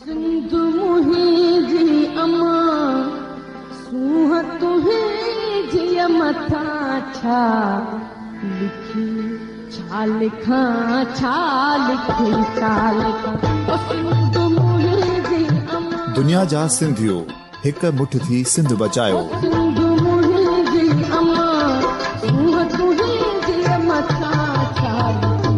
سنڌ منهنجي امان، سونهن تنهنجي مٿان ڇا لکي، ڇا لکان، ڇا لکي، ڇا لکان، او سنڌ منهنجي امان. دنيا جا سنڌيو هڪ مٺ ٿي سنڌ بچايو. او سنڌ منهنجي امان، سونهن تنهنجي مٿان ڇا لکي،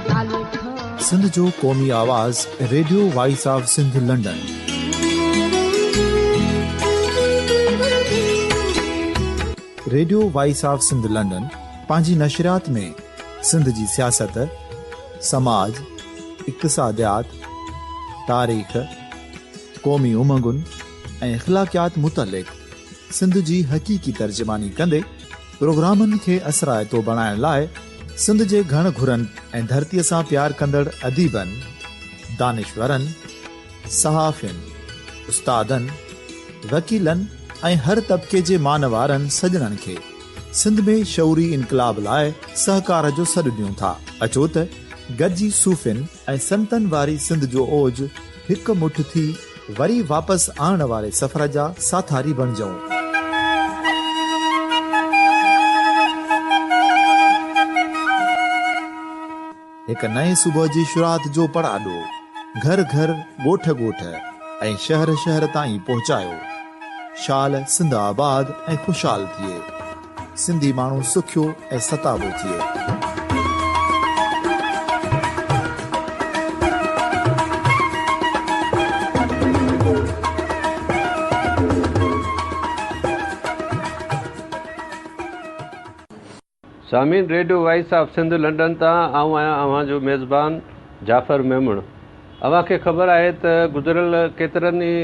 ڇا لکان. سنڌ جو قومي آواز radio voice of Sindh London. Radio voice of Sindh London پنهنجي نشريات ۾ سنڌ جي سياست، سماج، اقتصاديات، تاريخ، قومي امنگن ۽ اخلاقيات متعلق سنڌ جي حقيقي ترجماني ڪندي پروگرامن کي اثرائتو بڻائڻ لاء سنڌ جي گهڻ گهرن ۽ ڌرتيء سان پيار ڪندڙ اديبن، دانشورن، صحافين، استادن، وڪيلن ۽ هر طبقي جي مان وارن سڄڻن کي سنڌ ۾ شعوري انقلاب لاء سهڪار جو سڏ ڏيون ٿا. اچو ته گڏجي صوفين ۽ سنتن واري سنڌ جو اوج هڪ مٺ ٿي وري واپس آڻڻ واري سفر جا ساٿاري بڻجون. هڪ نئين صبح جي شروعات جو پڙاڏو گهر گهر، ڳوٺ ڳوٺ ۽ شهر شهر تائين پهچايو. شال سنڌ آباد ۽ خوشحال ٿئي. سنڌي ماڻهو سکيو ۽ ستابو ٿئي. سامعين radio voice of Sindh London تان آئون آهيان اوهان جو ميزبان جعفر ميمڻ. اوهان کي خبر آهي ته گذريل ڪيترن ئي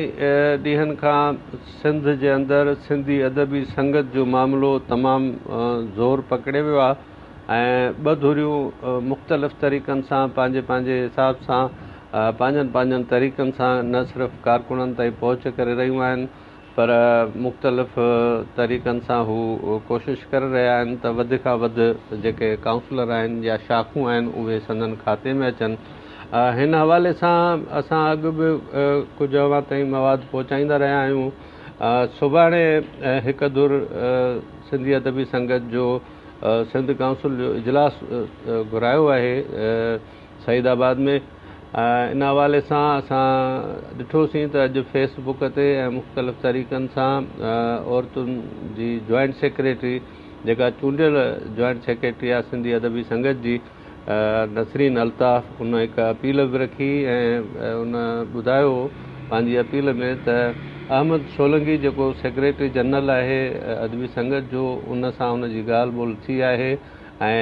ڏينهن کان سنڌ جي اندر سنڌي ادبي سنگت جو معاملو تمام زور پڪڙي ويو آهي ۽ ٻه ڌريون مختلف طريقن سان پنهنجي پنهنجي حساب سان پنهنجن پنهنجن طريقن سان نه صرف ڪارڪنن تائين پهچ ڪري رهيون آهن پر مختلف طريقن سان هو ڪوشش ڪري رهيا آهن ته وڌ کان وڌ جيڪي ڪائونسلر آهن يا شاخون آهن اهي سندن کاتي ۾ اچن. هن حوالي سان اسان اڳ به ڪجهه اوهان تائين مواد پهچائيندا رهيا آهيون. سڀاڻي هڪ ڌر سنڌي ادبي سنگت جو سنڌ ڪائونسل جو اجلاس گهرايو آهي سعيد آباد ۾. ان حوالي سان اسان ڏٺوسين ته اڄ فيس بڪ تي ۽ مختلف طريقن سان عورتن جي جوائنٽ سيڪريٽري جيڪا چونڊيل جوائنٽ سيڪريٽري آهي سنڌي ادبي سنگت جي نسرين الطاف ان هڪ اپيل به رکي ۽ ان ٻڌايو پنهنجي اپيل ۾ ته احمد سولنگي جيڪو سيڪريٽري جنرل آهي ادبي سنگت جو ان سان ان جي ڳالهه ٻولهه ٿي آهي ۽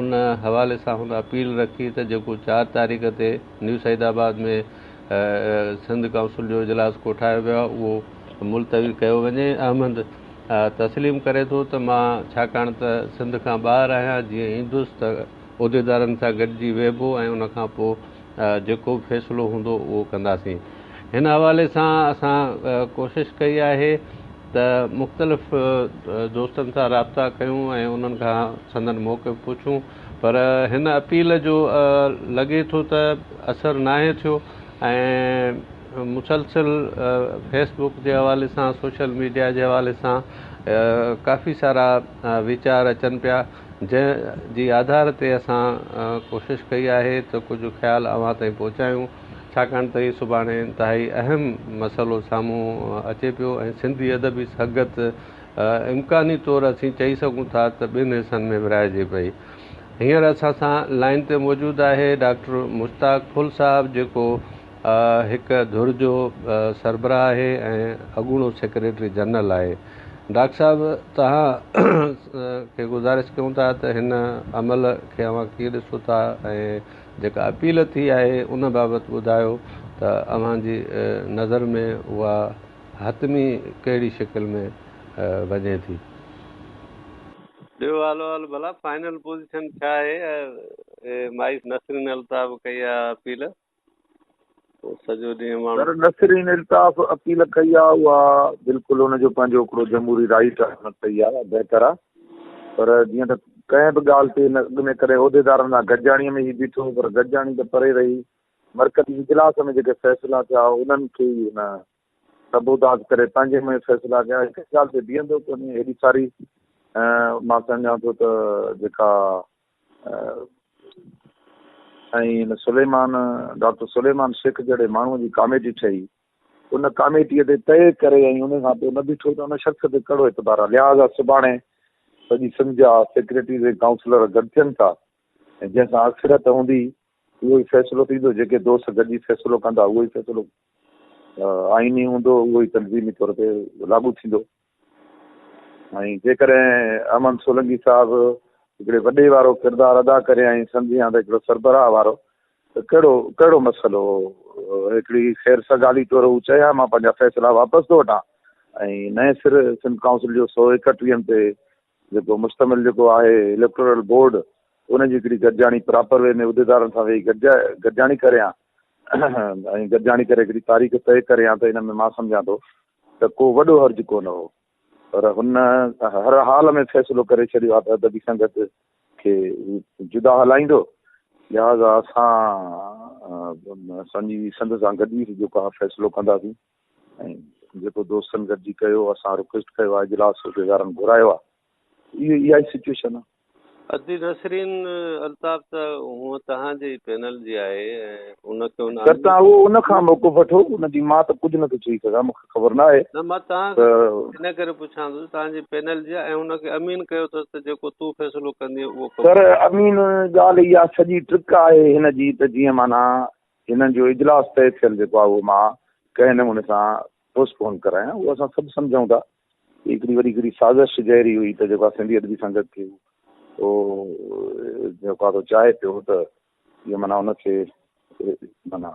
ان حوالي سان هن اپيل رکي ته جيڪو 4 تاريخ تي نيو سعيد آباد ۾ سنڌ ڪائونسل جو اجلاس ڪوٺايو ويو آهي اهو ملتوي ڪيو وڃي. احمد تسليم ڪري ٿو ته مان ڇاڪاڻ ته سنڌ کان ٻاهر آهيان جيئن ايندس ته عهديدارن سان گڏجي ويهبو ۽ ان کان پوء جيڪو به فيصلو هوندو اهو ڪنداسين. هن حوالي سان اسان ڪوشش ڪئي آهي ته مختلف دوستن سان رابطا ڪيون ۽ انهن کان سندن موقف پڇون پر هن اپيل جو لڳي ٿو ته اثر ناهي ٿيو ۽ مسلسل فيس بڪ جي حوالي سان سوشل ميڊيا جي حوالي سان ڪافي سارا ويچار اچن پيا جنهن جي آڌار تي اسان ڪوشش ڪئي آهي ته ڪجهه خيال اوهان تائين پهچايون ڇاڪاڻ ته هي سڀاڻي انتهائي اهم مسئلو سامهون اچي پيو ۽ سنڌي ادبي سنگت امڪاني طور اسين چئي سگهون ٿا ته ٻن حصن ۾ ورهائجي پئي. هينئر اسان سان لائين تي موجود آهي ڊاڪٽر مشتاق ڦل صاحب جيڪو هڪ ڌر جو سربراهه آهي ۽ اڳوڻو سيڪريٽري جنرل آهي. ڊاڪٽر صاحب توهان کي گذارش ڪيون ٿا ته هن عمل کي اوهان ڪيئن ڏسو ٿا ۽ جيڪا اپيل ٿي آهي ان بابت ٻڌايو ته اوهان جي نظر ۾ اها حتمي ڪهڙي شڪل ۾ وڃي ٿي. ڏيو حال احوال ڀلا فائنل پوزيشن ڇا آهي مائي نسرين الطاف ڪئي آهي اپيل پوء سڄو ڏينهن ماڻهو. سر نسرين الطاف اپيل ڪئي آ اها بلڪل ان جو پنهنجو هڪڙو جمهوري رائيٽ آ ان ڪئي آ بهتر آ پر جيئن ته ڪنهن به ڳالهه تي اڳ ۾ ڪڏهن عهديدارن سان گڏجاڻي ۾ هي بيٺو پر گڏجاڻي ته پري رهي مرڪزي اجلاس ۾ جيڪي فيصلا ٿيا انهن کي ئي هن سبوداز ڪري پنهنجي منهن فيصلا ڪيا. هڪ ڳالهه تي بيهندو ڪونهي. هيڏي ساري مان سمجهان ٿو ته جيڪا سائين هن سليمان ڊاڪٽر سليمان شيخ جهڙي ماڻهوء جي ڪاميٽي ٺهي، ان ڪاميٽيء تي طئي ڪري ۽ ان کان پوء نه بيٺو ته ان شخص تي ڪهڙو اعتبار آهي. لهٰذا سڀاڻي سڄي سنڌ جا سيڪريٽريز ۽ ڪائونسلر گڏ ٿين ٿا ۽ جنهن سان اڪثريت هوندي اهو ئي فيصلو ٿيندو. جيڪي دوست گڏجي فيصلو ڪندا اهو ئي فيصلو آئيني هوندو، اهو ئي تنظيمي طور تي لاڳو ٿيندو. ۽ جيڪڏهن احمد سولنگي صاحب هڪڙي وڏي وارو ڪردار ادا ڪري ۽ سمجهي ها ته هڪڙو سربراهه وارو ته ڪهڙو ڪهڙو مسئلو هو؟ هڪڙي خير سگالي طور هو چئي ها مان پنهنجا فيصلا واپس ٿو وٺان ۽ نئين سر سنڌ ڪائونسل جو 131 تي جيڪو مشتمل جيڪو آهي اليڪٽورل بورڊ ان جي هڪڙي گڏجاڻي پراپر وي ۾ عهديدارن سان ويهي گڏجاڻي ڪري ها ۽ گڏجاڻي ڪري هڪڙي تاريخ طئي ڪري ها ته ان ۾ مان سمجهان ٿو ته ڪو وڏو حرج ڪونه هو پر هن هر حال ۾ فيصلو ڪري ڇڏيو آهي ته ادبي سنگت کي هو جدا هلائيندو. لهٰذا اسان سڄي سنڌ سان گڏجي جيڪو آهي فيصلو ڪنداسين ۽ جيڪو دوستن گڏجي ڪيو، اسان رڪويسٽ ڪيو آهي، اجلاس عهديدارن گهرايو آهي، اهو اها ئي سچويشن آهي. ادي نسرين الطاف ته هونء توهان جي ئي پينل جي آهي ۽ ان کي ان سر توهان اهو ان کان موقف وٺو، ان جي مان ته ڪجهه نٿو چئي سگهان، مون کي خبر نه آهي. نه مان توهان کان ان ڪري پڇان ٿو توهان جي پينل جي آهي ۽ ان کي امين ڪيو اٿس ته جيڪو تون فيصلو ڪندين اهو قبول. سر امين ڳالهه اها سڄي ٽرڪ آهي هن جي ته جيئن معنيٰ هنن جو اجلاس طئي ٿيل جيڪو آهي اهو مان ڪنهن نموني سان پوسٽ پون ڪرايان، اهو اسان سڀ سمجهون ٿا ته هڪڙي وڏي هڪڙي سازش جهڙي هئي ته جيڪو آهي سنڌي ادبي سنگت کي اهو جيڪو آهي سو چاهي پيو ته اهو معنيٰ ان کي معنيٰ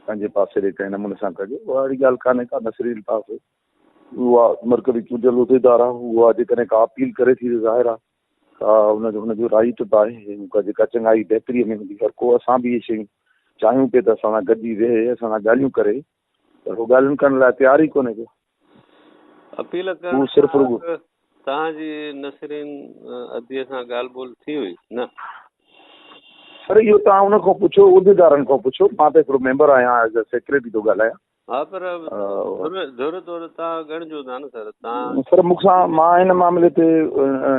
پنهنجي پاسي ڏي ڪنهن نموني سان ڪجي، اها اهڙي ڳالهه ڪانهي ڪا. نصري الطاف اها مرڪزي چونڊيل عهديدار آهي، اها جيڪڏهن ڪا اپيل ڪري ٿي ته ظاهر آهي ڪا ان جو هن جو رائيٽ به آهي، هو ڪا جيڪا چڱائي بهتريء ۾ هوندي، هر ڪو اسان به اهي شيون چاهيون پئي ته اسان سان گڏجي ويهي اسان سان ڳالهيون ڪري پر هو ڳالهين ڪرڻ لاء تيار ئي ڪونهي ڪو. اپيل ڪرڻ هو صرف کان رڳو. اڳ توهان جي نسرين اديء سان ڳالهه ٻولهه ٿي هئي نه؟ سر اهو توهان ان کان پڇو، عهديدارن کان پڇو، مان ته هڪڙو ميمبر آهيان ايز اي سيڪريٽري ٿو ڳالهايان. ها پر ڌر ڌر طور توهان ڳڻجو ٿا نه سر توهان. سر مون سان مان هن معاملي تي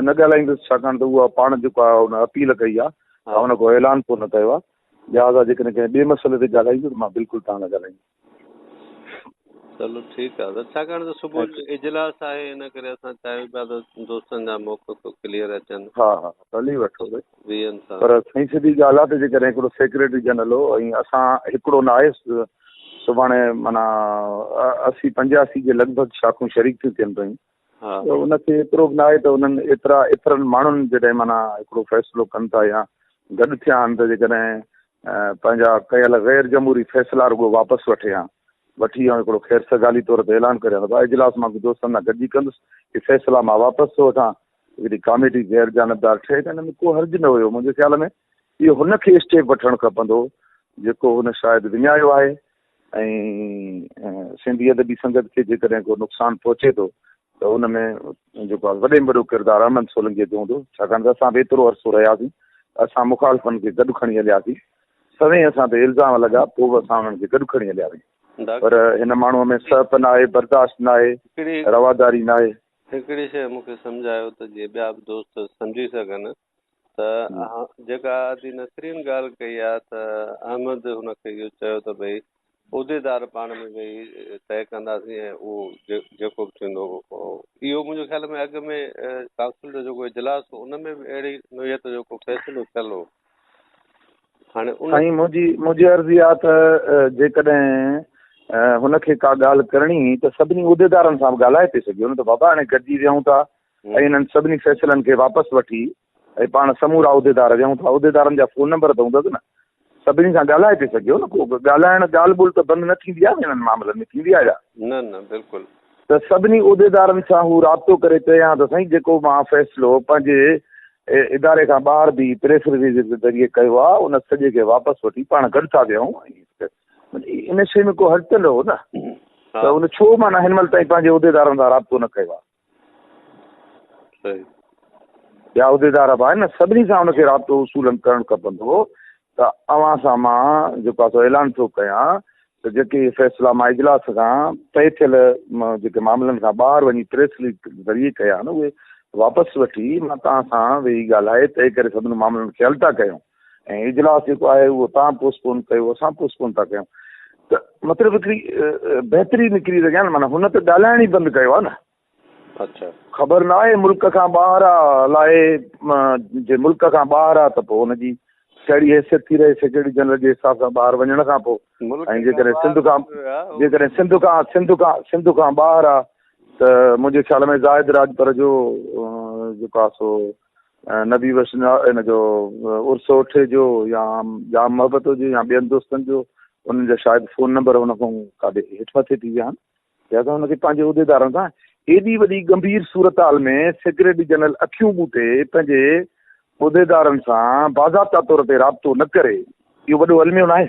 نه ڳالهائيندس ڇاڪاڻ ته اها پاڻ جيڪو آهي ان اپيل ڪئي آهي ان ڪو اعلان ڪو نه ڪيو آهي لهٰذا جيڪڏهن ڪنهن ٻئي مسئلي تي ڳالهائيندو ته مان بلڪل توهان سان ڳالهائيندس. چلو ٺيڪ آهي سر ڇاڪاڻ ته صبح جو اجلاس آهي ان ڪري اسان چاهيون پيا ته دوستن جا موقف ڪليئر اچن. ها ها ڀلي وٺو ڀئي. ويهن سان. پر سائين سڌي ڳالهه آهي ته جيڪڏهن هڪڙو سيڪريٽري جنرل هو ۽ اسان هڪڙو نه آهي سڀاڻي معنيٰ 80 85 جي لڳ ڀڳ شاخون شريڪ ٿيون ٿين پيون ته ان کي ايترو به نه آهي ته انهن ايترا ايترن ماڻهن جڏهن معنيٰ هڪڙو فيصلو ڪن ٿا يا گڏ ٿيا آهن ته جيڪڏهن پنهنجا ڪيل غير جمهوري فيصلا رڳو واپس وٺي ها وٺي ۽ هڪڙو خير سگالي طور تي اعلان ڪري ها ته اجلاس مان دوستن سان گڏجي ڪندس هي فيصلا مان واپس ٿو وٺان هڪڙي ڪاميٽي غير جانبدار ٺهي ته ان ۾ ڪو حرج نه هيو. منهنجي خيال ۾ اهو هن کي اسٽيپ وٺڻ کپندو هو جيڪو هن شايد وڃايو آهي ۽ سنڌي ادبي سنگت کي جيڪڏهن ڪو نقصان پهچي ٿو ته ان ۾ جيڪو آهي وڏي ۾ وڏو ڪردار احمد سولنگيء جو هوندو ڇاڪاڻ ته اسان به ايترو عرصو رهياسين اسان مخالفن کي گڏ کڻي هلياسين سوين اسان تي الزام لڳا پوء به اسان انهن کي گڏ کڻي هلياسين پر هن ماڻهوء ۾ سهپ ناهي برداشت ناهي رواداري ناهي. هڪڙي شيء مون کي سمجهايو ته جيئن ٻيا به دوست سمجهي سگهن ته جيڪا ادي نسرين ڳالهه ڪئي آهي ته احمد هن کي اهو چيو ته ڀئي عهديدار پاڻ ۾ ويهي طئي ڪنداسين ۽ اهو جيڪو به ٿيندو اهو منهنجي خيال ۾ اڳ ۾ ڪائونسل جو جيڪو اجلاس هو ان ۾ به اهڙي نوعيت جو ڪو فيصلو ٿيل هو. هاڻي ان. سائين منهنجي منهنجي عرض اها ته جيڪڏهن هن کي ڪا ڳالهه ڪرڻي هئي ته سڀني عهديدارن سان به ڳالهائي پئي سگهيو نه ته بابا هاڻي گڏجي ويهون ٿا ۽ انهن سڀني فيصلن کي واپس وٺي ۽ پاڻ سمورا عهديدار ويهون ٿا عهديدارن جا فون نمبر ته هوندس نه سڀني سان ڳالهائي پئي سگهيو نه ڪو ڳالهائڻ ڳالهه ٻولهه ته بند نه ٿيندي آهي انهن معاملن ۾ ٿيندي آهي ڇا؟ نه نه بلڪل. ته سڀني عهديدارن سان هو رابطو ڪري چئي ها ته سائين جيڪو مان فيصلو پنهنجي اداري کان ٻاهر به پريس رليز جي ذريعي ڪيو آهي ان سڄي کي واپس وٺي پاڻ گڏ ٿا ويهون ۽ ان شيء ۾ ڪو حرج ته نه هو نه ته ان ڇو معنيٰ هن مهل تائين پنهنجي عهديدارن سان رابطو نه ڪيو آهي. ٻيا عهديدار به آهن نه سڀني سان ان کي رابطو اصولن ڪرڻ کپندو هو. ته اوهان سان مان جيڪو آهي سو اعلان ٿو ڪيان ته جيڪي فيصلا مان اجلاس کان طئي ٿيل جيڪي معاملن کان ٻاهر وڃي پريس رليز ذريعي ڪيا آهن، اهي واپس وٺي مان توهان سان ويهي ڳالهائي طئي ڪري سڀني معاملن کي حل ٿا ڪيون ۽ اجلاس جيڪو آهي اهو توهان پوسٽپون ڪيو، اسان پوسٽپون ٿا ڪيون ته مطلب هڪڙي بهتري نڪري سگهي ها نه. معنيٰ هن ته ڳالهائڻ ئي بند ڪيو آهي نه. اڇا. خبر نه آهي ملڪ کان ٻاهر آ الائي جي ملڪ کان ٻاهر آ ته پوء ان جي ڪهڙي حيثيت ٿي رهي سيڪريٽري جنرل جي حساب سان ٻاهر وڃڻ کان پوء ۽ جيڪڏهن سنڌ کان جيڪڏهن سنڌ کان سنڌ کان سنڌ کان ٻاهر آ ته منهنجي خيال ۾ زاهد راڄپر جو جيڪو آ سو نبي بخش ان جو عرس اوٺي جو يا ڄام محبت جو يا ٻين دوستن جو انهن جا شايد فون نمبر ان کان ڪاڏي هيٺ مٿي ٿي ويا آهن. لهذا هن کي پنهنجي عهديدارن سان ايڏي وڏي ڳنڀير صورتحال ۾ سيڪريٽري جنرل اکيون ٻوٽي پنهنجي عهديدارن سان باضابطا طور تي رابطو نه ڪري، اهو وڏو الميو ناهي؟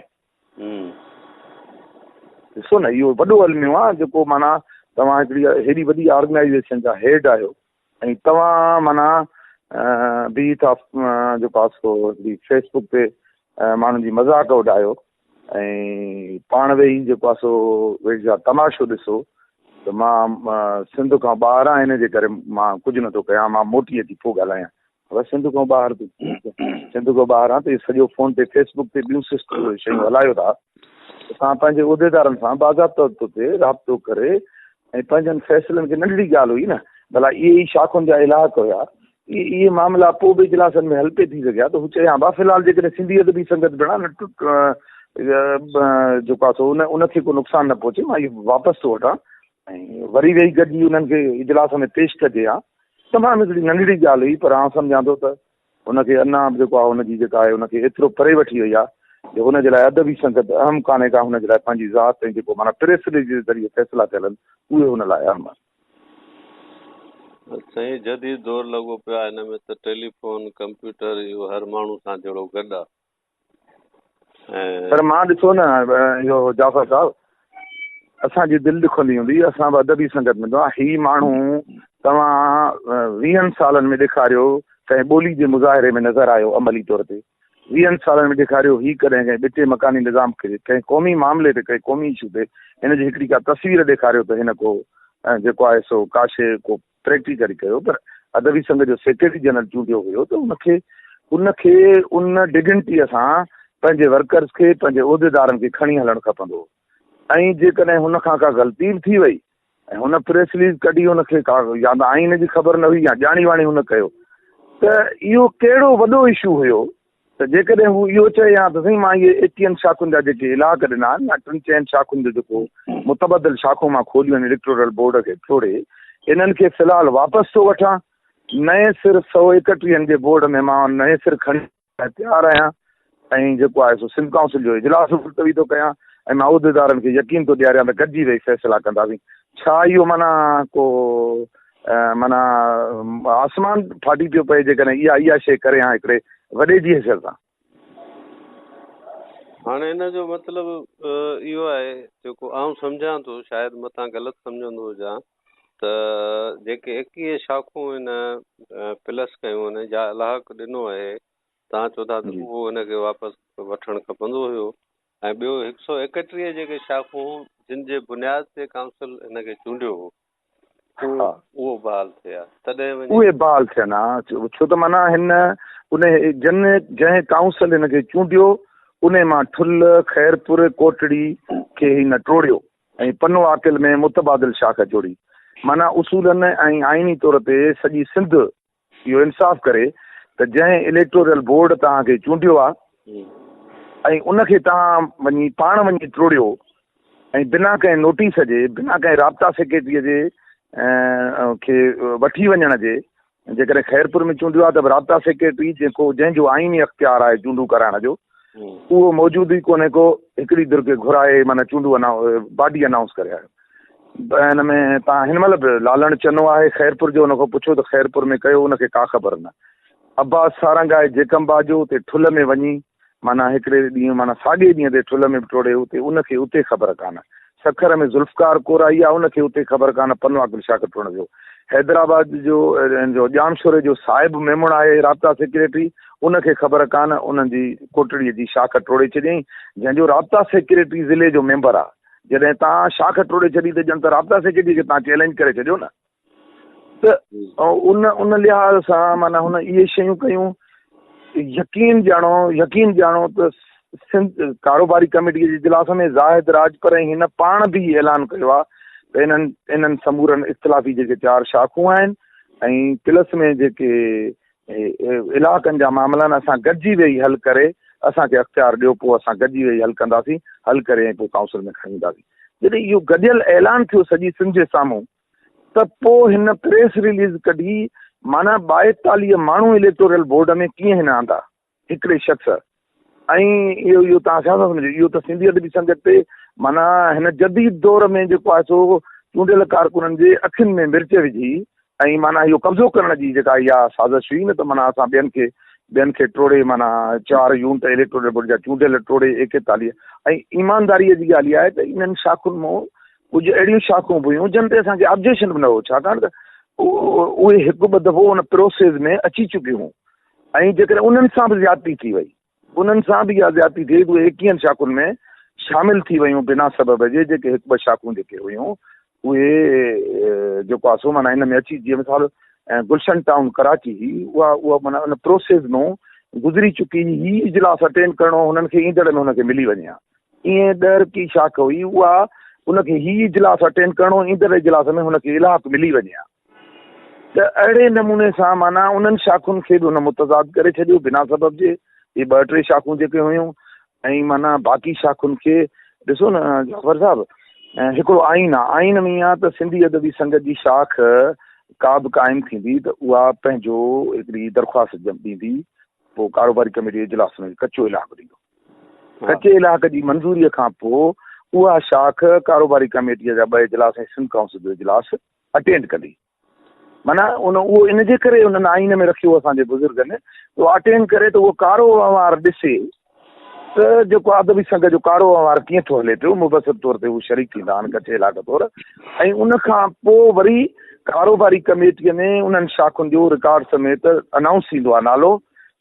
ڏسو نه، اهو وڏو الميو آهي جيڪو معنيٰ توهان هڪڙي هيڏي وڏي آرگنائيزيشن جا هيڊ آهيو ۽ توهان معنيٰ بيهي ٿا جيڪو آهي سو هڪڙي فيس بڪ تي ماڻهن جي مذاق اڏايو ۽ پاڻ ويهي جيڪو آهي سو ويهي ٿا تماشو ڏسو ته مان سنڌ کان ٻاهر آهيان ان جي ڪري مان ڪجهه نٿو ڪيان، مان موٽي اچي پوء ڳالهايان. بس سنڌ کان ٻاهر سنڌ کان ٻاهر آهيان ته سڄو فون تي فيس بڪ تي ٻيون شيون هلايو ٿا ته توهان پنهنجي عهديدارن سان باضابطا طور تي رابطو ڪري ۽ پنهنجن فيصلن کي ننڍڙي ڳالهه هئي نه ڀلا اهي ئي شاخن جا الحاق هيا، اهي اهي معاملا پوء به اجلاسن ۾ حل پئي ٿي سگهيا ته هو چيان ڀا في الحال جيڪڏهن سنڌي ادبي سنگت ڀيڻا نه جيڪو آهي سو ان ان کي ڪو نقصان نه پهچي مان اهو واپس ٿو وٺان ۽ وري ويهي گڏجي انهن کي اجلاس ۾ پيش ڪجي ها. تمام هڪڙي ننڍڙي ڳالهه هئي پر آئون سمجهان ٿو ته هن کي انا به جيڪو آهي هن جي جيڪا آهي ان کي ايترو پري وٺي وئي آهي جو هن جي لاء ادبي سنگت اهم ڪانهي ڪا، هن جي لاء پنهنجي ذات ۽ جيڪو معنيٰ پريس رليز جي ذريعي فيصلا ٿيل آهن اهي هن لاء اهم آهن. سائين جديد دور لڳو پيو آهي هن ۾ ته ٽيليفون ڪمپيوٽر اهو هر ماڻهو سان جهڙو گڏ آهي. پر مان ڏسو نه اهو جعفر صاحب اسان جي دل ڏکندي هوندي، اسان به ادبي سنگت ۾ ته هي ماڻهو توهان 20 سالن ۾ ڏيکاريو ڪنهن ٻولي جي مظاهري ۾ نظر آيو عملي طور تي 20 سالن ۾ ڏيکاريو هي ڪڏهن ڪنهن ٻٽي مڪاني نظام کي ڪنهن قومي معاملي تي ڪنهن قومي اشو تي هن جي هڪڙي ڪا تصوير ڏيکاريو ته هن ڪو جيڪو آهي سو ڪا شيء ڪو پريڪٽيڪلي ڪيو پر ادبي سنگت جو سيڪريٽري جنرل چونڊيو هيو ته ان کي ان کي ان ڊگنٽيء سان پنهنجي ورڪرز کي پنهنجي عهديدارن کي کڻي هلڻ کپندو هو ۽ جيڪڏهن هن کان ڪا غلطي به ٿي وئي ۽ هن پريس رليز ڪڍي هن کي ڪا يا ته آئين جي خبر نه هئي يا ڄاڻي واڻي هن ڪيو ته اهو ڪهڙو وڏو اشو هيو ته جيڪڏهن هو اهو چئي ها ته سائين مان اهي ايڪيهن شاخن جا جيڪي الحاق ڏنا آهن يا ٽن چئن شاخن جو جيڪو متبدل شاخون مان کوليون آهن اليڪٽورل بورڊ کي ٽوڙي انهن کي في الحال واپس ٿو وٺان، نئين سر 131 جي بورڊ ۾ مان نئين سر کڻي لاء تيار آهيان ۽ جيڪو آهي سو سنڌ ڪائونسل جو اجلاس به ملتوي ٿو ڪيان ۽ مان عهديدارن کي يقين ٿو ڏياريان ته گڏجي ويهي فيصلا ڪنداسين. ڇا اهو معنيٰ ڪو معنيٰ آسمان ڦاٽي پيو پئي جيڪڏهن اها اها شيء ڪري ها هڪڙي وڏي جي حيثيت سان. هاڻي ان جو مطلب اهو آهي جيڪو آئون سمجهان ٿو، شايد متان غلط سمجهندو هجان، ته جيڪي 21 شاخون هن پلس ڪيون آهن يا الحاق ڏنو آهي، توهان چئو ٿا ته اهو هن کي واپس وٺڻ کپندو هيو ۽ ٻيو 131 جيڪي شاخون جن جي بنياد تي ڪائونسل هن کي چونڊيو هو اهو بحال ٿئي ها تڏهن وڃي اهي بحال ٿين ها، ڇو ته معنيٰ هن ان جن جنهن ڪائونسل هن کي چونڊيو ان مان ٺل، خيرپور، ڪوٽڙي کي هن ٽوڙيو ۽ پنو عاقل ۾ متبادل شاخ جوڙي. معنيٰ اصولن ۽ آئيني طور تي سڄي سنڌ اهو انصاف ڪري ته جنهن اليڪٽورل بورڊ توهان کي چونڊيو آهي ۽ ان کي توهان وڃي پاڻ وڃي ٽوڙيو ۽ بنا ڪنهن نوٽيس جي بنا ڪنهن رابطا سيڪريٽري جي کي وٺي وڃڻ جي جيڪڏهن خيرپور ۾ چونڊيو آهي ته به رابطا سيڪريٽري جيڪو جنهن جو آئيني اختيار آهي چونڊون ڪرائڻ جو اهو موجود ئي ڪونهي ڪو هڪڙي ڌر کي گهرائي معنيٰ چونڊون باڊي انائونس ڪري آيو. هن ۾ تان هن مهل به لالڻ چنو آهي خيرپور جو ان کان پڇو ته خيرپور ۾ ڪيو ان کي ڪا خبر نه. عباس سارنگ آهي جيڪم با جو اتي ٺل ۾ وڃي معنيٰ هڪڙي ڏينهن معنيٰ ساڳئي ڏينهن تي ٺل ۾ به ٽوڙي اتي ان کي اتي خبر ڪانه. سکر ۾ ذوالفقار ڪورائي آهي ان کي اتي خبر ڪانه پنو عاقل شاخ ٽوڙڻ ويو. حيدرآباد جو جو ڄامشوري جو صاحب ميمڻ آهي رابطا سيڪريٽري، ان کي خبر ڪانه، انهن جي ڪوٽڙيء جي شاخ ٽوڙي ڇڏيائين، جنهن جو رابطا سيڪريٽري ضلعي جو ميمبر آ. جڏهن تان شاخ ٽوڙي ڇڏي ته ڄڻ ته رابطا سيڪريٽري کي تان چئلينج ڪري ڇڏيو نه. ته ان ان لحاظ سان معنيٰ هن اهي شيون ڪيون. يقين ڄاڻو يقين ڄاڻو ته سنڌ ڪاروباري ڪميٽي جي اجلاس ۾ زاهد راڄپر ۽ هن پاڻ به هي اعلان ڪيو آهي ته انهن انهن سمورن اختلافي جيڪي چار شاخون آهن ۽ پلس ۾ جيڪي علائقن جا معاملا آهن اسان گڏجي ويهي حل ڪري اسان کي اختيار ڏيو پوء اسان گڏجي ويهي حل ڪنداسين، حل ڪري ۽ پوء ڪائونسل ۾ کڻي اينداسين. جڏهن اهو گڏيل اعلان ٿيو سڄي سنڌ جي سامهون ته پوء هن پريس رليز ڪڍي معنيٰ 42 ماڻهو اليڪٽورل بورڊ ۾ ڪيئن هن آندا هڪڙي شخص ۽ اهو اهو توهان ڇا ٿا سمجهو اهو ته سنڌي ادبي سنگت تي معنيٰ هن جديد دور ۾ جيڪو آهي سو چونڊيل ڪارڪنن جي اکين ۾ مرچ وجهي ۽ معنيٰ اهو قبضو ڪرڻ جي جيڪا اها سازش هئي نه ته معنيٰ اسان ٻين کي ٻين کي ٽوڙي معنيٰ چار يونٽ اليڪٽورل بورڊ جا چونڊيل ٽوڙي 41 ۽ ايمانداريء جي ڳالهه اها آهي ته انهن شاخن مان ڪجهه اهڙيون شاخون به هيون جن تي اسان کي آبجيڪشن به نه هو، ڇاڪاڻ ته اهي هڪ ٻه دفعو ان پروسيس ۾ اچي چڪيون هيون ۽ جيڪڏهن انهن سان به زيادتي ٿي وئي، انهن سان به اها زيادتي ٿي وئي ته اهي ايڪيهن شاخن ۾ شامل ٿي ويون بنا سبب جي، جيڪي هڪ ٻه شاخون جيڪي هيون اهي جيڪو آهي سو معنيٰ ان ۾ اچي جيئن مثال گلشن ٽائون ڪراچي هئي اها اها معنيٰ ان پروسيس مان گذري چڪي هئي، هي اجلاس اٽينڊ ڪرڻو هنن کي ايندڙ ۾ هن کي ملي وڃي ها. ائين ڏهرڪي شاخ هئي اها ان کي هي اجلاس اٽينڊ ڪرڻو ايندڙ اجلاس ۾ هن کي الحاق ملي وڃي ها ته اهڙي نموني سان معنيٰ انهن شاخن کي به هن متضاد ڪري ڇڏيو بنا سبب جي هي ٻه ٽي شاخون جيڪي هيون ۽ معنيٰ باقي شاخن کي ڏسو نه جعفر صاحب هڪڙو آئين آ آئين ۾ آ ته سنڌي ادبي سنگت جي شاخ ڪا به قائم ٿيندي ته اها پنهنجو هڪڙي درخواست ڏيندي پوء ڪاروباري ڪميٽي اجلاس ۾ ڪچو الحاق ڏيندو ڪچي الحاق جي منظوريء کان پوء اها شاخ ڪاروباري ڪميٽيء جا ٻه اجلاس ۽ سنڌ ڪائونسل جو اجلاس اٽينڊ ڪندي. معنيٰ ان اهو ان جي ڪري انهن آئين ۾ رکيو اسان جي بزرگن ته اهو اٽينڊ ڪري ته اهو ڪارو وهنوار ڏسي ته جيڪو ادبي سنگت جو ڪارو وهنوار ڪيئن ٿو هلي پيو، مبصر طور تي هو شريڪ ٿيندا آهن ڪچي الحاق طور ۽ ان کان پوء وري ڪاروباري ڪميٽيء ۾ انهن شاخن جو رڪارڊ سميت انائونس ٿيندو آهي نالو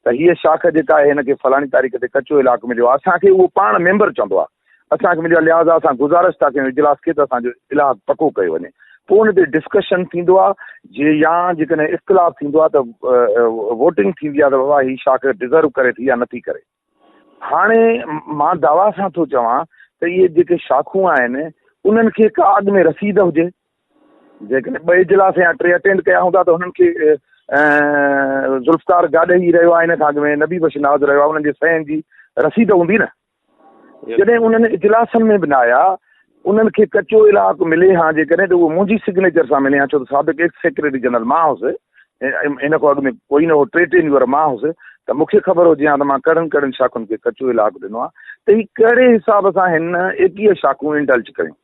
ته هيء شاخ جيڪا آهي هن کي فلاڻي تاريخ تي ڪچو الحاق مليو آهي، اسان کي اهو پاڻ ميمبر چوندو آهي، اسان کي مليو آهي، لهٰذا اسان گذارش ٿا ڪيون اجلاس کي ته اسان جو الحاق پڪو ڪيو وڃي. پوء ان تي ڊسڪشن ٿيندو آهي، جي يا جيڪڏهن اختلاف ٿيندو آهي ته ووٽنگ ٿيندي آهي ته بابا هي شاخ ڊزرو ڪري ٿي يا نٿي ڪري. هاڻي مان دعويٰ سان ٿو چوان ته اهي جيڪي شاخون آهن انهن کي ڪا اڳ ۾ رسيد هجي، جيڪڏهن ٻه اجلاس يا ٽي اٽينڊ ڪيا هوندا ته هنن کي ذوالفقار گاڏهي رهيو آهي ان کان اڳ ۾ نبي بخش ناز رهيو آهي انهن جي صحيحن جي رسيد هوندي نه جڏهن انهن اجلاسن ۾ به نه آيا انهن کي ڪچو الحاق ملي ها جيڪڏهن ته اهو منهنجي سگنيچر سان ملي ها ڇو ته سابق ايڪس سيڪريٽري جنرل مان هوس ان کان اڳ ۾ ڪوئي نه هو ٽي ٽينيور مان هوس ته مون کي خبر هجي ها ته مان ڪهڙن ڪهڙن شاخن کي ڪچو الحاق ڏنو آهي ته هي ڪهڙي حساب سان هن 21 شاخون انڊلج ڪيون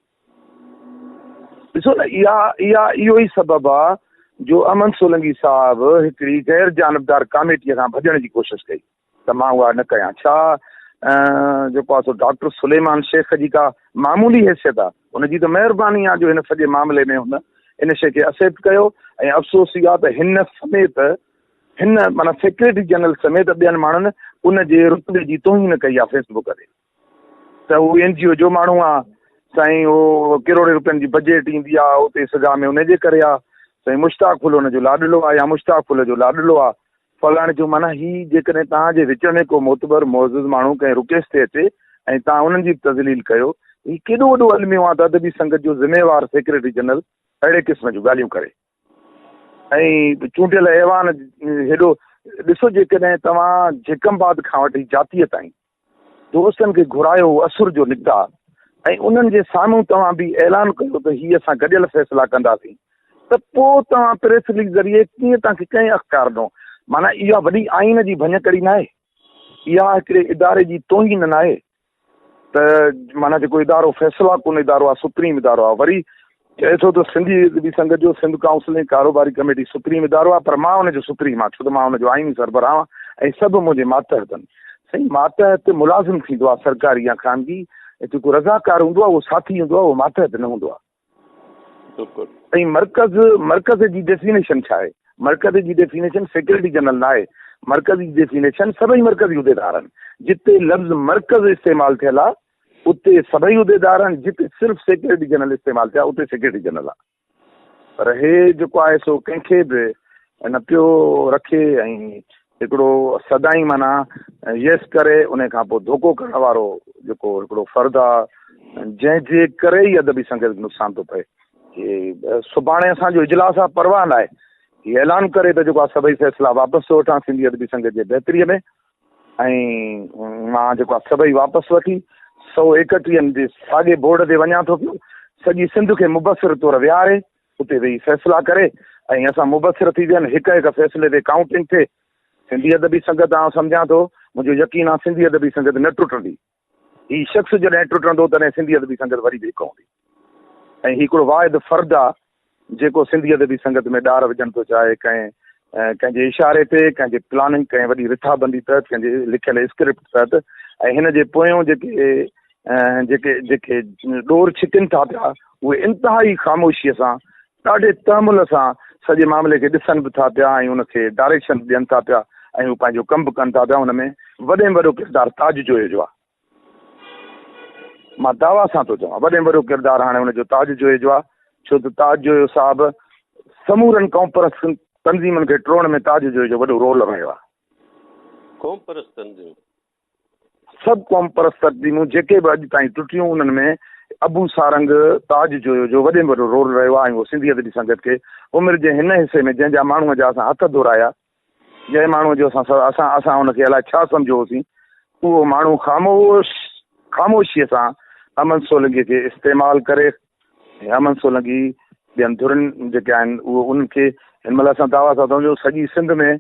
ڏسو نه اها اها اهو ئي سبب آ جو احمد سولنگي صاحب هڪڙي غير جانبدار ڪاميٽيء کان ڀڄڻ جي ڪوشش ڪئي ته مان اها نه ڪيان. ڇا جيڪو آ سو ڊاڪٽر سليمان شيخ جي ڪا معمولي حيثيت آ؟ ان جي ته مهرباني آ جو هن سڄي معاملي ۾ هن ان شيء کي اسيپٽ ڪيو ۽ افسوس اهو آ ته هن سميت هن معنيٰ سيڪريٽري جنرل سميت ٻين ماڻهن ان جي رتبي جي توهين ڪئي آ فيس بڪ تي. ته هو اين جي او جو ماڻهو آ سائين هو ڪروڙين روپين جي بجيٽ ايندي آ اتي سزا ۾ ان جي ڪري آ سائين مشتاق ڦل ان جو لاڏلو آ يا مشتاق ڦل جو لاڏلو آ فلاڻي جو معنيٰ هي جيڪڏهن توهان جي وچ ۾ ڪو معتبر معزز ماڻهو ڪنهن رڪيس تي اچي ۽ توهان انهن جي به تذليل ڪيو هي ڪيڏو وڏو الميو آ ته ادبي سنگت جو ذميوار سيڪريٽري جنرل اهڙي قسم جون ڳالهيون ڪري ۽ چونڊيل ايوان هيڏو ڏسو جيڪڏهن توهان جيڪب آباد کان وٺي جاتيء تائين دوستن کي گهرايو هو اسر جو نڪتا ۽ انهن جي سامهون توهان به اعلان ڪيو ته هي اسان گڏيل فيصلا ڪنداسين ته پوء توهان پريس رليز ذريعي ڪيئن توهان کي ڪنهن اختيار ڏنو؟ معنيٰ اها وڏي آئين جي ڀڃڪڙي ناهي؟ اها هڪڙي اداري جي توهين ناهي؟ ته معنيٰ جيڪو ادارو فيصلا ڪن ادارو آهي سپريم ادارو آهي وري چئي ٿو ته سنڌي ادبي سنگت جو سنڌ ڪائونسل ۽ ڪاروباري ڪميٽي سپريم ادارو آهي پر مان ان جو سپريم آهيان ڇو ته مان ان جو آئيني سربراهه آهيان ۽ سڀ منهنجي ماتحت آهن سائين ماتحت ملازم ٿيندو آهي سرڪاري يا خانگي ۽ جيڪو رضاڪار هوندو آهي اهو ساٿي هوندو آهي اهو ماتحت نه هوندو آهي. بلڪل. ۽ مرڪز، مرڪز جي ڊيفينيشن ڇا آهي؟ مرڪز جي ڊيفينيشن سيڪريٽري جنرل نه آهي. مرڪز جي ڊيفينيشن سڀئي مرڪزي عهديدار آهن. جتي لفظ مرڪز استعمال ٿيل آهي، اتي سڀئي عهديدار آهن، جتي صرف سيڪريٽري جنرل استعمال ٿيا، اتي سيڪريٽري جنرل آهي. پر هي جيڪو آهي سو ڪنهن کي به نه پيو رکي ۽ هڪڙو سدائين معنيٰ يس ڪري ان کان پوء ڌوڪو ڪرڻ وارو جيڪو هڪڙو فرد آهي، جنهن جي ڪري ئي ادبي سنگت کي نقصان ٿو پئي. هي سڀاڻي اسان جو اجلاس آهي، پرواهه ناهي، هي اعلان ڪري ته جيڪو آهي سڀئي فيصلا واپس ٿو وٺان سنڌي ادبي سنگت جي بهتريء ۾ ۽ مان جيڪو آهي سڀئي واپس وٺي 131 جي ساڳي بورڊ تي وڃان ٿو پيو، سڄي سنڌ کي مبصر طور ويهاري اتي ويهي فيصلا ڪري ۽ اسان مبصر ٿي ويهن، هڪ هڪ فيصلي تي ڪائونٽنگ ٿئي. سنڌي ادبي سنگت آئون سمجهان ٿو، منهنجو يقين آهي سنڌي ادبي سنگت نه ٽٽندي. هي شخص جڏهن ٽٽندو تڏهن سنڌي ادبي سنگت وري به هڪ هوندي ۽ هي هڪڙو واحد فرد آ جيڪو سنڌي ادبي سنگت ۾ ڏار وجهڻ ٿو چاهي، ڪنهن ڪنهن جي اشاري تي، ڪنهن جي پلاننگ، ڪنهن وڏي رٿابندي تحت، ڪنهن جي لکيل اسڪرپٽ تحت ۽ هن جي پويون جيڪي جيڪي جيڪي ڏور ڇڪن ٿا پيا اهي انتهائي خاموشيء سان ڏاڍي تحمل سان سڄي معاملي کي ڏسن به ٿا پيا ۽ ان کي ڊائريڪشن به ڏين ٿا پيا ۽ هو پنهنجو ڪم به ڪن ٿا پيا. ان ۾ وڏي ۾ وڏو ڪردار تاج جويي جو آهي. مان دعويٰ سان ٿو چوان وڏي ۾ وڏو ڪردار هاڻي ان جو تاج جويي جو آهي، ڇو ته تاج جويو صاحب سمورن قومپرست تنظيمن کي ٽوڙڻ ۾ تاج جويي جو وڏو رول رهيو آهي. قومپرست تنظيمون؟ سڀ قومپرست تنظيمون جيڪي به اڄ تائين ٽٽيون انهن ۾ ابو سارنگ تاج جويو جو وڏي ۾ وڏو رول رهيو آهي ۽ اهو سنڌي ادبي سنگت کي عمر جي هن حصي ۾ جنهن جا ماڻهوء جا اسان هٿ ڌورايا، جنهن ماڻهوء جو اسان اسان اسان ان کي الائي ڇا سمجهيو هوسين، اهو ماڻهو خاموش خاموشيء سان امن سولنگيء کي استعمال ڪري ۽ امن سولنگي ٻين ڌرين جيڪي آهن اهو انهن کي هن مهل اسان دعويٰ سان ٿا چئون سڄي سنڌ ۾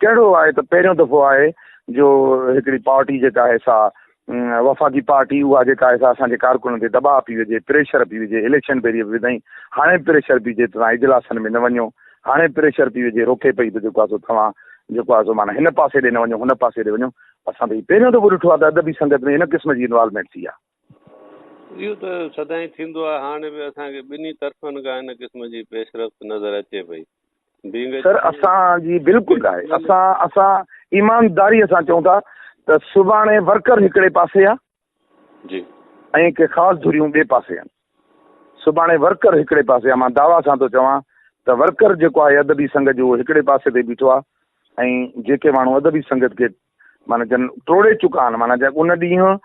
ڪهڙو آهي ته پهريون دفعو آهي جو هڪڙي پارٽي جيڪا آهي سا وفاقي پارٽي اها جيڪا آهي سا اسان جي ڪارڪنن تي دٻاء پئي وجهي، پريشر پئي وجهي، اليڪشن پهرين به وڌائين، هاڻي به پريشر پئي وجهي ته توهان اجلاسن ۾ نه وڃو، هاڻي به پريشر پئي وجهي، روڪي پئي ته جيڪو آهي سو توهان جيڪو آهي سو معنيٰ هن پاسي ڏي نه وڃو، هن پاسي ڏي وڃو. اسان ته هي پهريون دفعو ڏٺو آهي ته ادبي سنگت ۾ ان قسم جي انوالومينٽ ٿي آهي. اهو ته سدائين ٿيندو آهي، هاڻي به اسان کي ٻنهي طرفن کان ان قسم جي پيش رفت نظر اچي پئي. سر اسان جي بلڪل آهي، اسان اسان ايمانداري سان چئون ٿا ته سڀاڻي ورڪر هڪڙي پاسي آ جي ۽ ڪي خاص ڌريون ٻئي پاسي آهن. سڀاڻي ورڪر هڪڙي پاسي آ، مان دعويٰ سان ٿو چوان ته ورڪر جيڪو آهي ادبي سنگت جو اهو هڪڙي پاسي تي بيٺو آ ۽ جيڪي ماڻهو ادبي سنگت کي معنيٰ جن ٽوڙي چڪا آهن، معنيٰ جا ان ڏينهن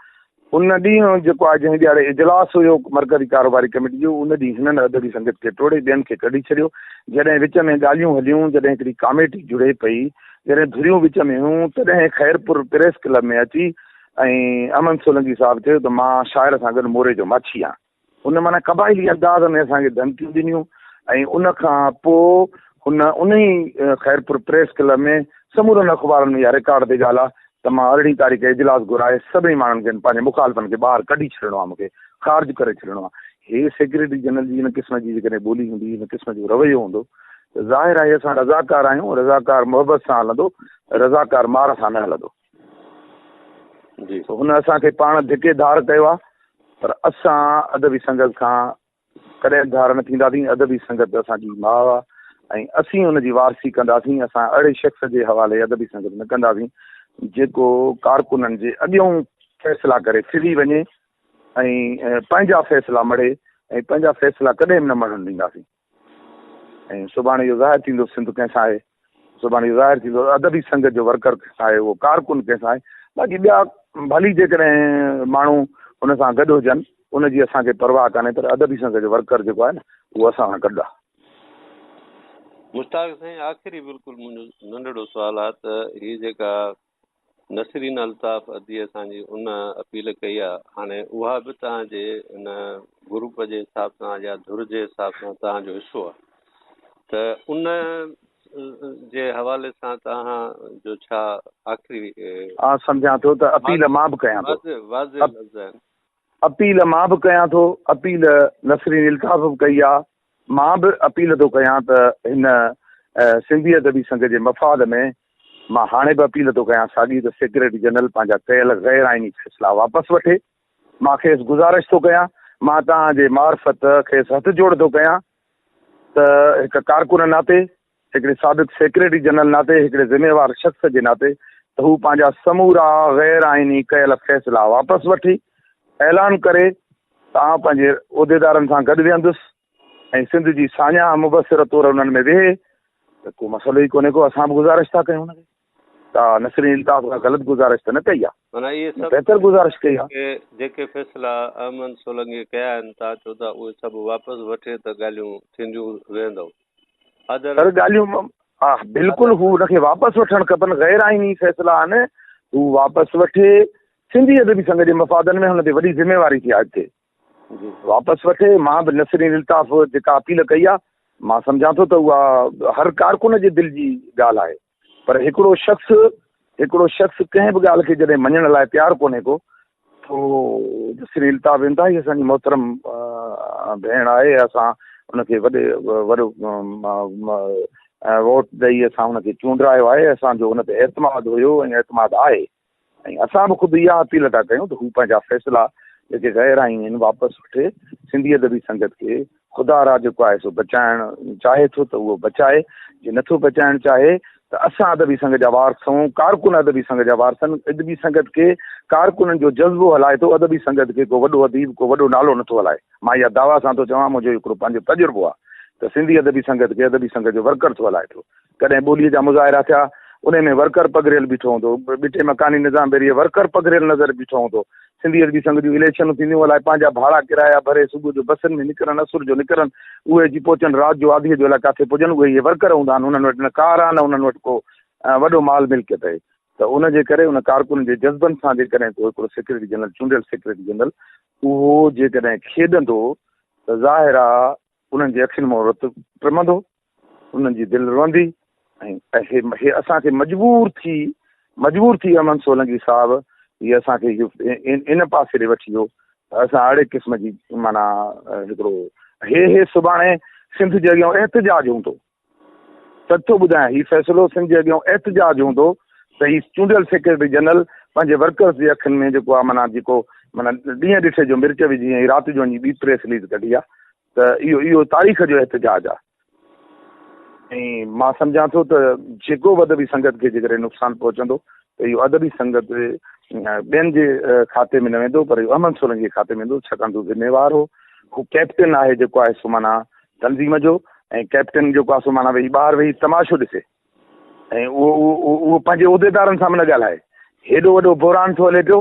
ان ڏينهن جيڪو آهي جنهن ڏيهاڙي اجلاس هيو مرڪزي ڪاروباري ڪميٽي جو ان ڏينهن هنن ادبي سنگت کي ٽوڙي ٻين کي ڪڍي ڇڏيو. جڏهن وچ ۾ ڳالهيون هليون، جڏهن هڪڙي ڪاميٽي جڙي پئي، جڏهن ڌريون وچ ۾ هيون، تڏهن خيرپور پريس ڪلب ۾ اچي ۽ امن سولنگي صاحب چيو ته مان شاعر سان گڏ موري جو ماڇي آهيان. هن معنيٰ قبائلي انداز ۾ اسان کي ڌمڪيون ڏنيون ۽ ان کان پوء هن انهي خيرپور پريس ڪلب ۾ سمورن اخبارن ۾ اها رڪارڊ تي ڳالهه آهي ته مان ارڙهين تاريخ اجلاس گهرائي سڀني ماڻهن کي پنهنجي مخالفن کي ٻاهر ڪڍي ڇڏڻو آهي مون کي خارج ڪري ڇڏڻو آهي. هي سيڪريٽري جنرل جي ان قسم جي جيڪڏهن ٻولي هوندي ان قسم جو رويو هوندو ته ظاهر آهي اسان رضاڪار آهيون رضاڪار محبت سان هلندو رضاڪار مار سان نه هلندو. جي. سو هن اسان کي پاڻ ڌڪي ڌار ڪيو آهي پر اسان ادبي سنگت کان ڪڏهن به ڌار نه ٿينداسين. ادبي سنگت اسان جي ماء آهي ۽ اسين ان جي وارثي ڪنداسين. اسان اهڙي شخص جي حوالي ادبي سنگت نه ڪنداسين جيڪو ڪارڪنن جي اڳيون فيصلا ڪري ڦري وڃي ۽ پنهنجا فيصلا مڙهي ۽ پنهنجا فيصلا ڪڏهن به نه مڙهڻ ڏينداسين. ۽ سڀاڻي اهو ظاهر ٿيندو سنڌ ڪنهن سان آهي، سڀاڻي اهو ظاهر ٿيندو ادبي سنگت جو ورڪر ڪنهن سان آهي، اهو ڪارڪن ڪنهن سان آهي. باقي ٻيا ڀلي جيڪڏهن ماڻهو ان سان گڏ هجن ان جي اسان کي پرواهه ڪانهي پر ادبي سنگت جو ورڪر جيڪو آهي نه اهو اسان سان گڏ آهي. مشتاق سائين آخري بلڪل منهنجو ننڍڙو سوال آهي ته هي جيڪا نسرين الطاف ادي اسان جي ان اپيل ڪئي آ هاڻي اها به توهان جي ان گروپ جي حساب سان يا ڌر جي حساب سان توهان جو حصو آ ته ان جي حوالي سان توهان جو ڇا آخري آء سمجهان ٿو ته اپيل مان به ڪيان ٿو. واضح لفظ آهن. اپيل مان به ڪيان ٿو، اپيل نسرين الطاف به ڪئي آ، مان به اپيل ٿو ڪيان ته هن سنڌي ادبي سنگت جي مفاد ۾ مان هاڻي به اپيل ٿو ڪيان ساڳي ته سيڪريٽري جنرل پنهنجا ڪيل غير آئيني فيصلا واپس وٺي. مان کيس گذارش ٿو ڪيان مان توهان جي معرفت کيس هٿ جوڙ ٿو ڪيان ته هڪ ڪارڪن ناتي، هڪڙي سابق سيڪريٽري جنرل ناتي، هڪڙي ذميوار شخص جي ناتي ته هو پنهنجا سمورا غير آئيني ڪيل فيصلا واپس وٺي، اعلان ڪري ته آئون پنهنجي عهديدارن سان گڏ ويهندس ۽ سنڌ جي ساڃاهه مبصر طور انهن ۾ ويهي ته ڪو مسئلو ئي ڪونهي ڪو. اسان به گذارش ٿا ڪيون هن کي ته نسرين الطاف ڪا غلط گذارش ته نه ڪئي آهي. معنيٰ اهي سڀ بهتر گذارش ڪئي آهي. جيڪي فيصلا احمد سولنگي ڪيا آهن توهان چئو ٿا اهي سڀ واپس وٺي ته ڳالهيون ٿينديون ويهندو. ادر. سر ڳالهيون ها بلڪل هو ان کي واپس وٺڻ کپن غير آئيني فيصلا آهن هو واپس وٺي سنڌي ادبي سنگ جي مفادن ۾ هن تي وڏي ذميواري ٿي عائد ٿئي واپس وٺي. مان به نسرين الطاف جيڪا اپيل ڪئي آهي مان سمجهان ٿو ته اها هر ڪارڪن جي دل جي ڳالهه آهي پر هڪڙو شخص هڪڙو شخص ڪنهن به ڳالهه کي جڏهن مڃڻ لاء تيار ڪونهي ڪو تو نسرين الطاف انتهائي اسان جي محترم ڀيڻ آهي اسان ان کي وڏي وڏو ووٽ ڏئي اسان ان کي چونڊرايو آهي اسان جو ان تي اعتماد هيو ۽ اعتماد آهي ۽ اسان به خود اها اپيل ٿا ڪيون ته هو پنهنجا فيصلا جيڪي غير آئيني آهن واپس وٺي سنڌي ادبي سنگت کي خدا را جيڪو آهي سو بچائڻ چاهي ٿو ته اهو بچائي، جي نٿو بچائڻ چاهي ته اسان ادبي سنگ جا وارث آهيون، ڪارڪن ادبي سنگ جا وارث آهن، ادبي سنگت کي ڪارڪنن جو جذبو هلائي ٿو، ادبي سنگت کي ڪو وڏو اديب ڪو وڏو نالو نٿو هلائي، مان اها دعويٰ سان ٿو چوان منهنجو هڪڙو پنهنجو تجربو آهي ته سنڌي ادبي سنگت کي ادبي سنگت جو ورڪر ٿو هلائي ٿو. ڪڏهن ٻوليء جا مظاهرا ٿيا، انهي ۾ ورڪر پگهريل بيٺو هوندو. ٻٽي مڪاني نظام ڀيري ورڪر پگهريل نظر بيٺو هوندو. سنڌي ادبي سنگ جون اليڪشنون ٿينديون، الائي پنهنجا ڀاڙا ڪرايا ڀري صبح جو بسن ۾ نڪرن، اسر جو نڪرن، اهي اچي پهچن رات جو آڌيء جو الائي ڪاٿي پڄن، اهي اهي ورڪر هوندا آهن، انهن وٽ نه ڪار آهي نه انهن وٽ ڪو وڏو مال ملڪيت اهي ته ان جي ڪري ان ڪارڪن جي جذبن سان جيڪڏهن ڪو هڪڙو سيڪريٽري جنرل چونڊيل سيڪريٽري جنرل اهو جيڪڏهن کيڏندو ته ظاهر آ انهن جي اکين مان رت ٽمندو، انهن جي دل روئندي ۽ هي هي اسان کي مجبور ٿي مجبور ٿي احمد سولنگي صاحب هي اسان کي ان پاسي ڏي وٺي ويو ته اسان اهڙي قسم جي معنيٰ هڪڙو هي هي سڀاڻي سنڌ جي اڳيان احتجاج هوندو. سچ ٿو ٻڌايان هي فيصلو سنڌ جي اڳيان احتجاج هوندو ته هي چونڊيل سيڪريٽري جنرل پنهنجي ورڪرز جي اکين ۾ جيڪو آهي معنيٰ جيڪو معنيٰ ڏينهن ڏٺي جو مرچ وجهي ۽ رات جو وڃي ٻي پريس رليز ڪڍي آهي ته اهو اهو تاريخ جو احتجاج آهي ۽ مان سمجهان ٿو ته جيڪو به ادبي سنگت کي جيڪڏهن نقصان پهچندو ته اهو ادبي سنگت ٻين جي کاتي ۾ نه ويندو پر اهو احمد سولنگي جي کاتي ۾ ويندو ڇاڪاڻ ته هو ذميوار هو هو ڪئپٽن آهي جيڪو آهي سو معنيٰ تنظيم جو ۽ ڪئپٽن جيڪو آهي سو معنيٰ ويهي ٻاهر ويهي تماشو ڏسي ۽ اهو اهو اهو پنهنجي عهديدارن سان به نه ڳالهائي. هيڏو وڏو بحران ٿو هلي پيو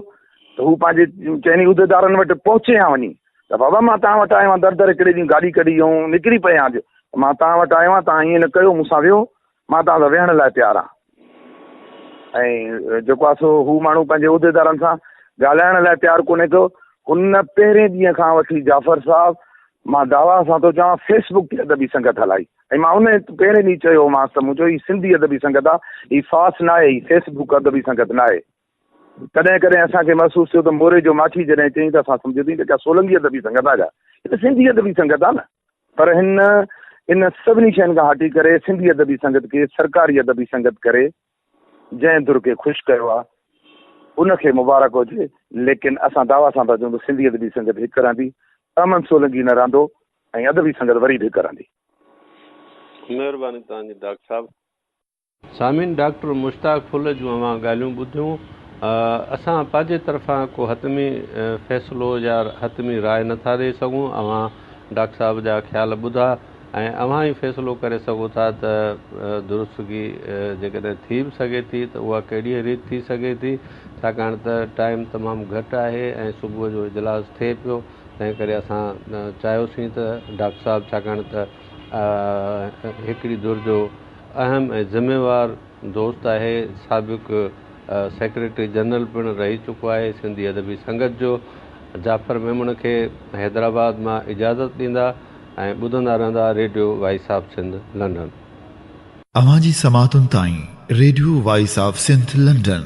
ته هو پنهنجي چئني عهديدارن وٽ پهچي ها وڃي ته بابا مان توهان وٽ آيو آهيان در در هڪڙي ڏينهن گاڏي ڪڍي ۽ نڪري پئي آهيان اڄ مان توهان وٽ آيو آهيان توهان ائين نه ڪيو مون سان ويهو مان توهان سان ويهڻ لاء تيار آهيان ۽ جيڪو آهي سو هو ماڻهو پنهنجي عهديدارن سان ڳالهائڻ لاء تيار ڪونهي ٿو هن پهرين ڏينهن کان وٺي جعفر صاحب مان دعويٰ سان ٿو چوان فيس بڪ تي ادبي سنگت هلائي ۽ مان ان پهرين ڏينهن چيو هومانس ته مون چيو هي سنڌي ادبي سنگت آ هي فاس ناهي هي فيس بڪ ادبي سنگت ناهي. ڪڏهن ڪڏهن اسان کي محسوس ٿيو ته موري جو ماٺي جڏهن چيائين ته اسان سمجهيو ته ڪا سولنگي ادبي سنگت آ ڇا هي ته سنڌي ادبي سنگت آ نه پر هن ان سڀني شين کان هٽي ڪري سنڌي ادبي سنگت کي سرڪاري ادبي سنگت ڪري جنهن ڌر کي خوش ڪيو آ ان کي مبارڪ هجي ليڪن اسان دعويٰ سان ٿا چئون ته سنڌي ادبي سنگت هڪ رهندي، احمد سولنگي نه رهندو ۽ ادبي سنگت وري به هڪ رهندي. مهرباني توهان جي ڊاڪٽر صاحب. سامعين ڊاڪٽر مشتاق ڦل جون اوهان ڳالهيون ٻڌيون اسان پنهنجي طرفان ڪو حتمي فيصلو يا حتمي راء نٿا ڏئي سگهون اوهان ڊاڪٽر صاحب جا خيال ٻڌا ۽ اوهان ئي فيصلو ڪري سگهو ٿا ته درستگي جيڪڏهن ٿي به سگهي ٿي ته اها ڪهڙيء ريت ٿي سگهي ٿي، ڇاڪاڻ ته ٽائيم تمام گهٽ آهي ۽ صبح جو اجلاس ٿئي پيو، تنهن ڪري اسان چاهيوسين ته ڊاڪٽر صاحب ڇاڪاڻ ته هڪڙي ڌر جو اهم ۽ ذميوار دوست آهي، سابق سيڪريٽري جنرل پڻ رهي چڪو آهي سنڌي ادبي سنگت جو، جعفر ميمڻ کي حيدرآباد مان اجازت ڏيندا. ۽ ٻڌندا رهندا radio voice of Sindh London. اوهان جي سماعتن تائين radio voice of Sindh London.